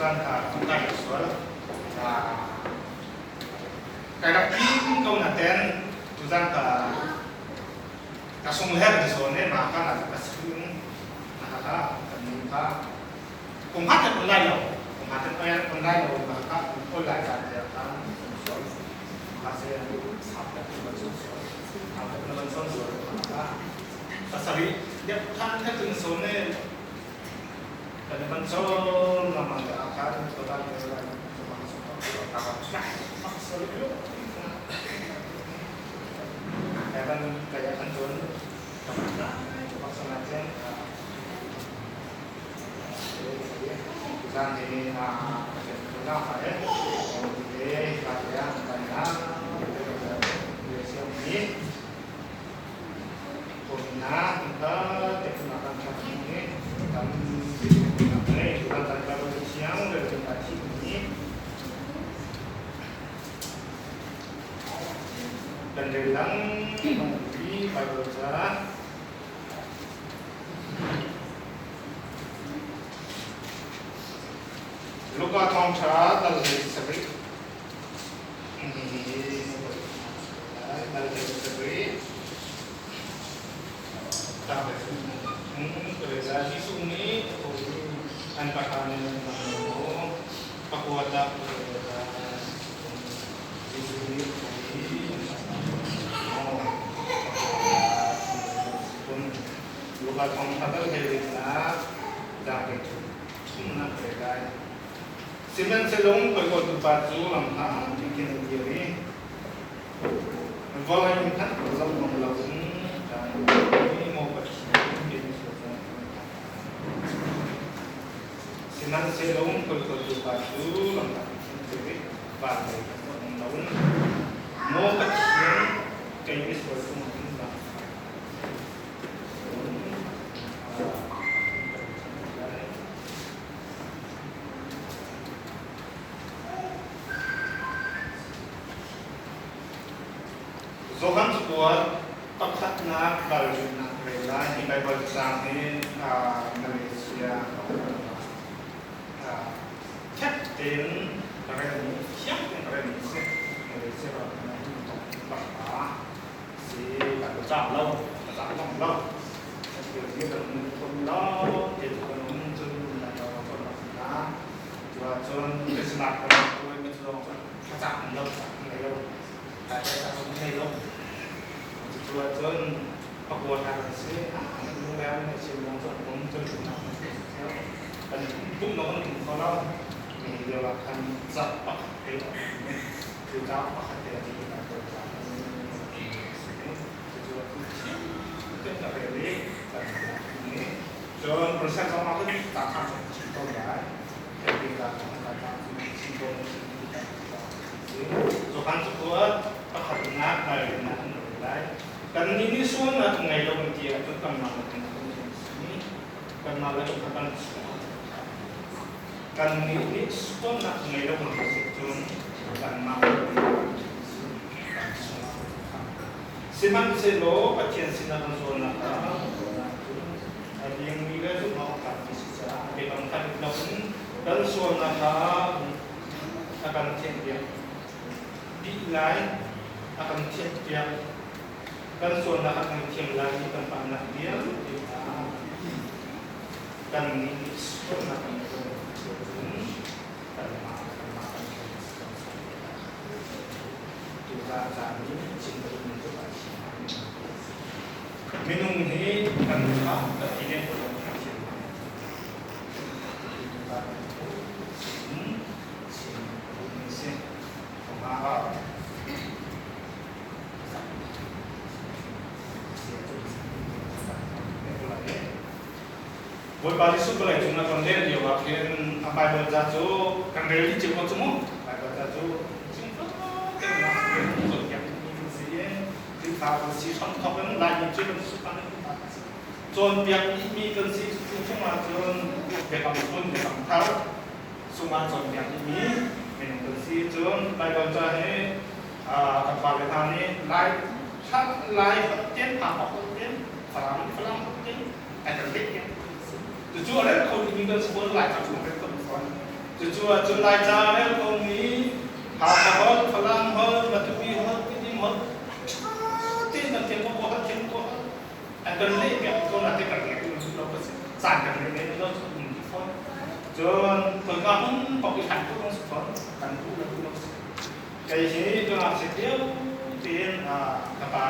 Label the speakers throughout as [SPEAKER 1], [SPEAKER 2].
[SPEAKER 1] Tuzan ka kai sual. Kai rak tim ko na ten tuzan ka ka sung her ti so ne ma ka na ka sung na ka ka kan ning ka kum hat te kun lai lo kum hat te kun lai lo ma ka kun lai ka te ka sual ma se sap ta kun ban sual sap ta kun ban sual ma ka pasari dep than kha tun so ne kan ban chol la ma ka ka to ta le la Kan rel lengmang i Baibal ca Luka thawngṭha dal 17 dal 17 Jesuh nih an pakha nih pakuat ah Jesuh nih Luka thawngṭha dal hlei nak zaanghlei thumnak ve lai. Sihmanhsehlaw hawikom tupa cu lam hna khin a dir i vawlei in khan zoh ngam loin maw Pathian Sihmanhsehlaw hawikom tupa cu lam hna khin a dir i van lei khan zoh ngam loin maw Pathian kei misual cungah hin zaangfah Johan cakuat pakhatnak ralrinnak rel lai. Hi Baibal caang hi Malaysia ṭhek tein relmi, thiang tein relmi a si. Malaysia ram pakhat si kan cah lo, ka cah ngam lo. Kan thum lo, te kan um cun kan lo kan hna. Cuahcun Christmas kan tuai mi cu thlacam lo ngei lo thlacam ngei lo. Cuahcun pakua hna kan si lungleng ne sim lung cu um cun kan pum lo kan tum kho lo. Mi lio ah khan ca pakhat te cu ca pakhat te a ti kan ko ca cucu kan rel i kan cun process zong ah khan ta kha chim ko lai Johan cakuat pakhatnak ralrinnak an rel lai. Kannih nih sualnak ngei lo kan ti ahcun kanmah le kanmah kan si. Kanmah le kanmah kan Kannih nih sualnak ngei lo kan ti ahcun kanmah le kan Sihmanhsehlaw Pathian sinah kan sualnak kha a dingmi le zumh awk tlakmi si caah biakam khat loin kan sualnak kha a kan thianhpiak dih lai, a kan thianhpiak. Kan sualnak a kan thiam lai i kan palhnak vialte kha kannih nih sualnak kan cun kanmah kanmah kan Tutan caan i cin cu a Minung hi kan ṭha kan ti len ko lo thiam si. Bawipa Jesuh vawlei cung a kan rel lio ah khin a Bible ca cu kan rel dih cio ko cu mu. Bible ca cu Khrihfa kan si hramthawk in Laimi cu kan si kan cawnpiak dihmi kan si cu chungah cun biakam hlun biakam thar chungah cawnpiak dihmi minung kan si cun Baibal ca hi kan pale hna nih Lai Lai holh ten Hakha holh ten Falam Falam holh ten ai kan leh cucu a rel kho dihmi kan si Lai ca chung rel kan fawn. Cucu ahcun Laica rel komi Hakha holh, Falam holh, Matupi holh, Tidim holh ṭha tein kan thiam ko, holh thiam ko an kan leh piak ko na te kan leh ko lo ka si. Caan kan leh men lo cu um ti fawn. Cun khoika hmun paoh i hlan ko dong si fawn. Kan duh lo duh lo si. Kei hi ka ngakchia lio tein ka pa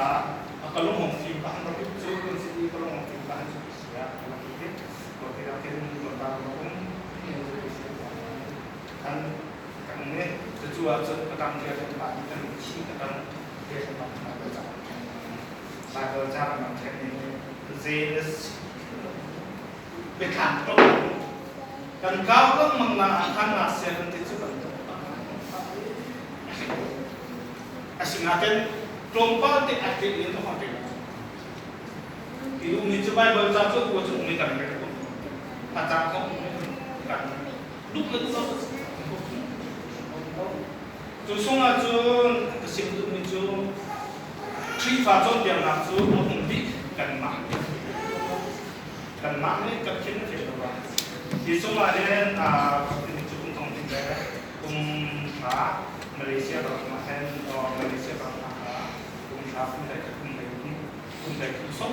[SPEAKER 1] ka lung hong fim ka han rak cu kan si i ka lung hong fim ka han cu sia ka rak ti. Ko te ah khin ka pa ka um kan kan ne cucu ahcun ka tang dia kan pa kan thi ka tang dia kan pa Bible ca Bible ca kan then ni zenes biathlam to kan kau lengmang na khan na sia kan ti cu kan to asinain tlawmpal te a tlin in to te Ti ummi cu Baibal ca cu tu cu ummi kan rel ko. A ca kha ummi kan duh le duh lo. Cu sungah cun ka sim duhmi cu Khrihfa cawnpiaknak cu a hung bik kanmah kanmah nih kan khin a thiam lo. Hi sungah hin cu kum thong hnih le kum hra Malaysia ram ah hin Malaysia ram ah kum hra kum hlei kum hlei kum hlei thum sawm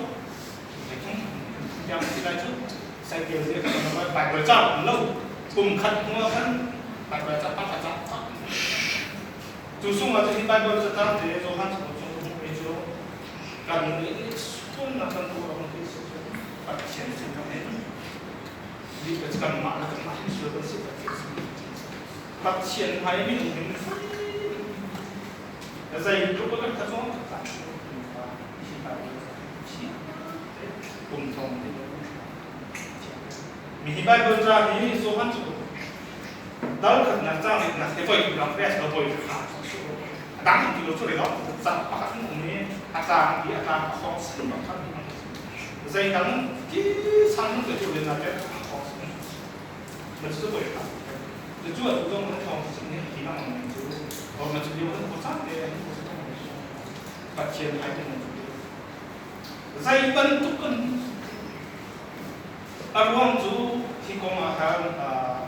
[SPEAKER 1] kum hlei thum tiang si lai cu cycle zia kan lo Bible ca um lo kum khat hnu ah khan Bible ca pa ca cu sung ah cun Bible ca ta te Johan chung chung mi cu kan nih sunnak kan tu ram ti si cu Pathian sin kan in ni ka kan mah le kan mah hin sual kan si Pathian sin Pathian hmai minung hin Zeitluk a kan kha kum thong mi hi Bible ca hi Johan cu dal khatnak cang nih nak te voi lam pes lo voi kha dang ti lo chu re lo ca pakhat um ni a tlang i a tlang a khong sin bak khan zei dang ki sang te chu le na te a khong sin ma chu voi kha cu a tu dong thong sin ni hi mang chu or ma chu lio kan ko cang te Pathian ai kan zei bantuk kan a ruang cu hi kong ah khan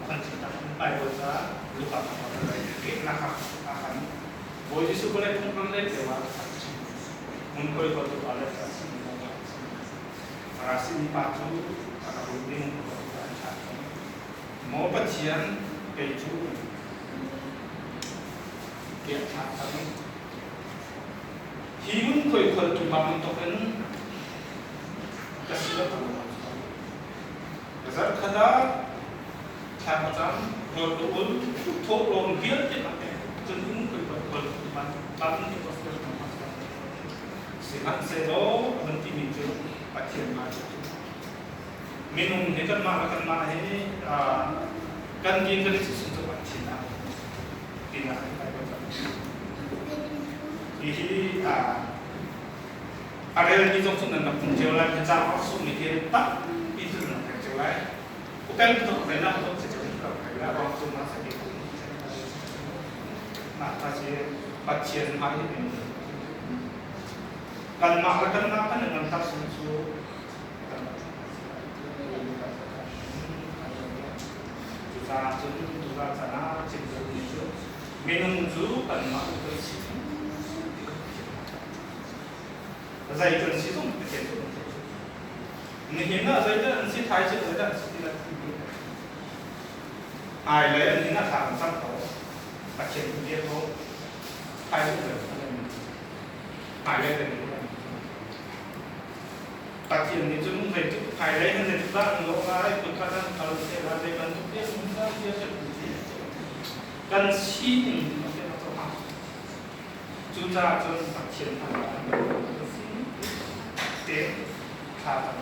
[SPEAKER 1] kan chim Bible ca luka nak ah khan Bawi Jesuh ko le phung le tewa mun koi ko tu ale Farasi mi pa cu a rak ding an tha Maw Pathian kei cu tiah thla cang. Hi ngunkhuai kholtu bantuk in ka si lo Zarh khat ah thla ka cam, rawl ka ul, thawhlawm vialte ka pek. Cun ngunkhuai kholtu bantuk Sihmanhsehlaw a van timi cu Pathian hmai Minung hi kanmah le kanmah hi kan din kan i susun cu Pathian ah tinak in Bible cang. Hihi a relmi zong cu nan rak hmu cio lai, ca rak sungmi khi tampi cu nan rak rel cio lai. Upeng tu rel ah tok si cio rak rel ah ruang cung ah sati mah kha si Pathian hmai in kanmah le kanmah kan ngan tak sung cu Cucaah cun tuza chan ah chim duhmi cu minung cu kanmah kan si zei kan si zong Pathian cu kan theih. Nihin ah zeidah an si thai cu zeidah an si ti lai hmailei an inn ah thla kan cam ko Pathian kan bia ko thai cu hmailei kan Pathian nih cun zeitik hmailei nan zeitik dah an lawh lai, kutka nan kal te lai, zei bantuk te um dah ti a si kan sining Pathian a cohlang. Cucaah cun Pathian hmai te thla kan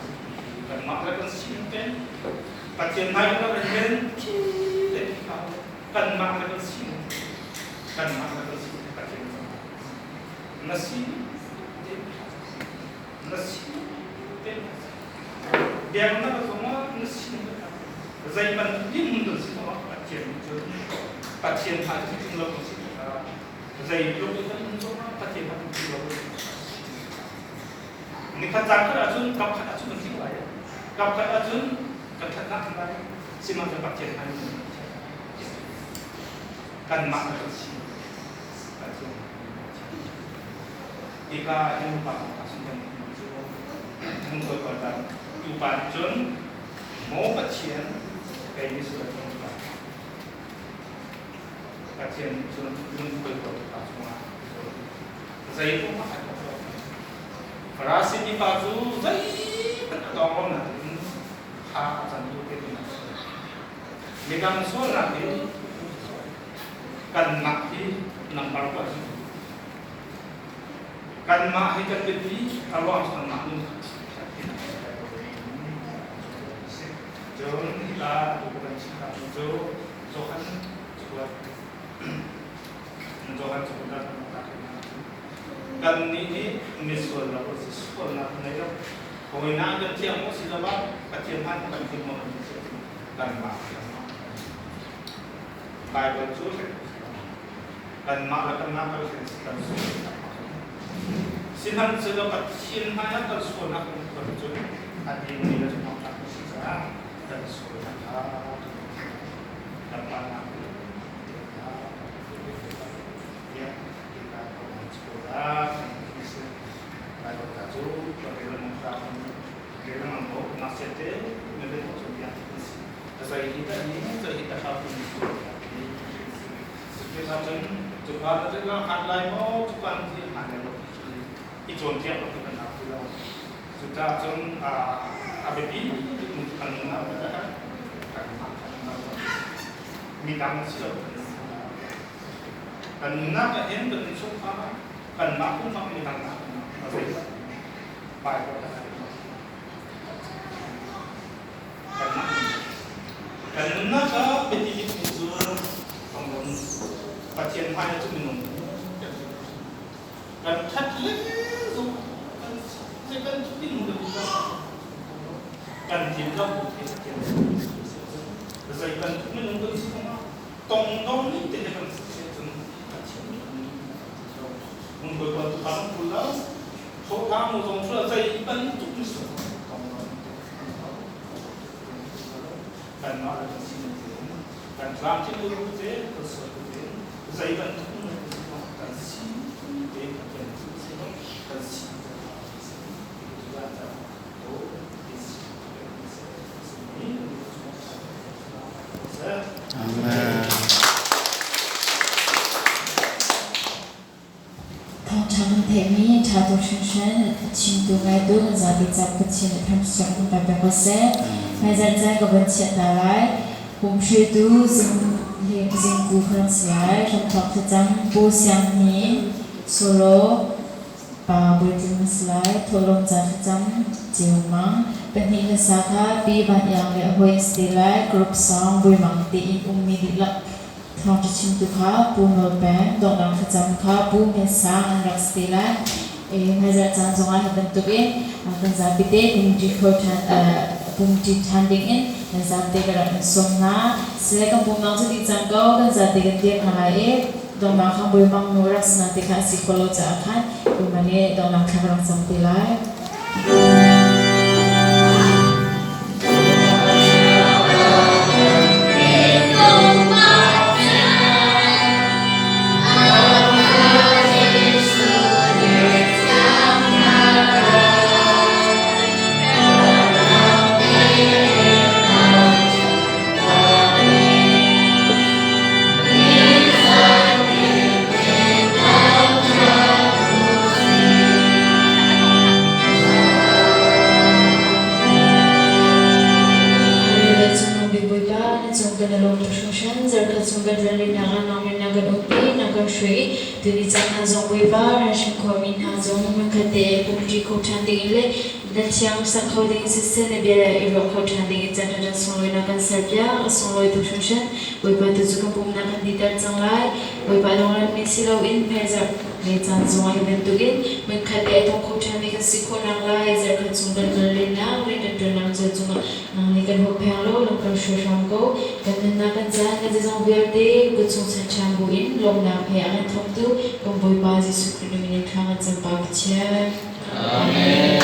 [SPEAKER 1] kanmah le kan sining te Pathian hmai kan hin thi le kanmah le kan sining kanmah le kan sining Pathian na sining te na si te biaknak zongah na si zei bantuk din mun si zongah Pathian cu Pathian hmai cu tlung lo si zei tluk in kan zongah Pathian hmai tlung lo nikhat caan khat ahcun kap khat ahcun kan tling lai kap khat ahcun kan thatnak lai sihmanhsehlaw Pathian hmai. Kanmah na kan si. Pathian Hika hin upa kong sin kan cu hung ko ko ta upa nih cun maw Pathian kei ni sual chung pa Pathian nih cun lung koi ko pa chungah zei kong a khat lo. Farasi mipa cu zeihmanh a tawng lo nain ha a can tu te ding a si. Midang sualnak hi kanmah hi number ko a si. Kanmah hi kan biapi a ruang cu kanmah nun Cun hika atu kan chim cu Johan cakuat Johan cakuat Kannih nih misual lo kan si, sualnak kan ngei lo. Hawinak kan thiang maw si lo ah Pathian hmai kan thiang maw kan si ahcun kanmah Bible cu kanmah le kanmah kan si kan sual. Sihmanhsehlaw Pathian hmai ah kan sualnak kan phuan cun a dingmi le zumhawktlak kan si caah kan sualnak kha kan palhnak Cucaah a biapi kan nunnak midang si lo. Kan nunnak ah hin kan innchungkhar ah kanmah pumpak midang ah Bible kan kanmah kan nunnak ah biapi bikmi cu Pathian hmai ah cu minung kan ṭhat le zong kan kan minung kan tlin lo Pathian zei bantuk minung kan si zongah tongdong nih te kan si cun Pathian mun koi kwan tu kan pul lo tho ka mu zong cu zei bantuk ni su kan mah le kan sining te kan tlam thin lu te kan sual te zei bantuk kan si te Pathian si kan si
[SPEAKER 2] Amen.
[SPEAKER 3] Thawngṭha kan theihmi ṭha tuk hringhran a chimtu ngaitu kan zapi ca Pathian nih thangṭhat kan pe pek ko seh. Hmaizarh caan ka von chiah ta lai. Pum hruaitu Zingku ka rak si lai. Hramthawk thlacam Pu Siang Hnin, Solo, Pa Bawitlung na si lai. Thawhlawm ca thlacam Ceu Mang. Pahnih hlasa kha Pi Van Iang le a hawi an si te lai. Group song Bui Mang tiin ummi dihlak thawngṭha chimtu kha Pu Nawl Peng, donghnak thlacam kha Pu Hmet Sang an rak si te lai. Hmaizarh caan zongah hi bantukin kan zapi te pumṭi kho ṭhan pumṭi ṭhan dingin kan zapi ka rak in sawm hna. Sile kan pumnak cu dih cang ko, kan zate kan dir hna lai i donghnak kha Bawi Mang nu rak si na ti kha a si khawh lo caah khan Bawi nih donghnak thla ka rak cam te lai. Cungnung Bawipa, na cung kan i lawm tuk hringhran. Zarkhat chung kan ralrinnak ah nangmah na kan umpi, na kan hruai. Tuni caan hna zong Bawipa, ralhrim khuami hna zong hmunkhat te pumṭi kho ṭhan dingin le na thiang sak kho ding siseh na bia i ruah kho ṭhan ding in caan ṭha sunglawi na kan serpiak. A sunglawi tuk hringhran. Bawipa tu cu kan pumnak kan diter cang lai. Bawipa lungrenmi si loin hmaizarh le caan zongah hi bantukin hmunkhat le a tong kho ṭhanmi kan si khawhnak lai zarhkhat chung kan ralrinnak rian kan ṭuannak cio cungah nang nih kan huppheng law lam kan hruai hram ko. Kan nunnak kan caan kan zeizong vialte kut chung chan ṭhan buin lawmhnak he a kan thawktu kan Bawipa Jesuh Khrih min in thla kan cam Pa Pathian.
[SPEAKER 2] Amen.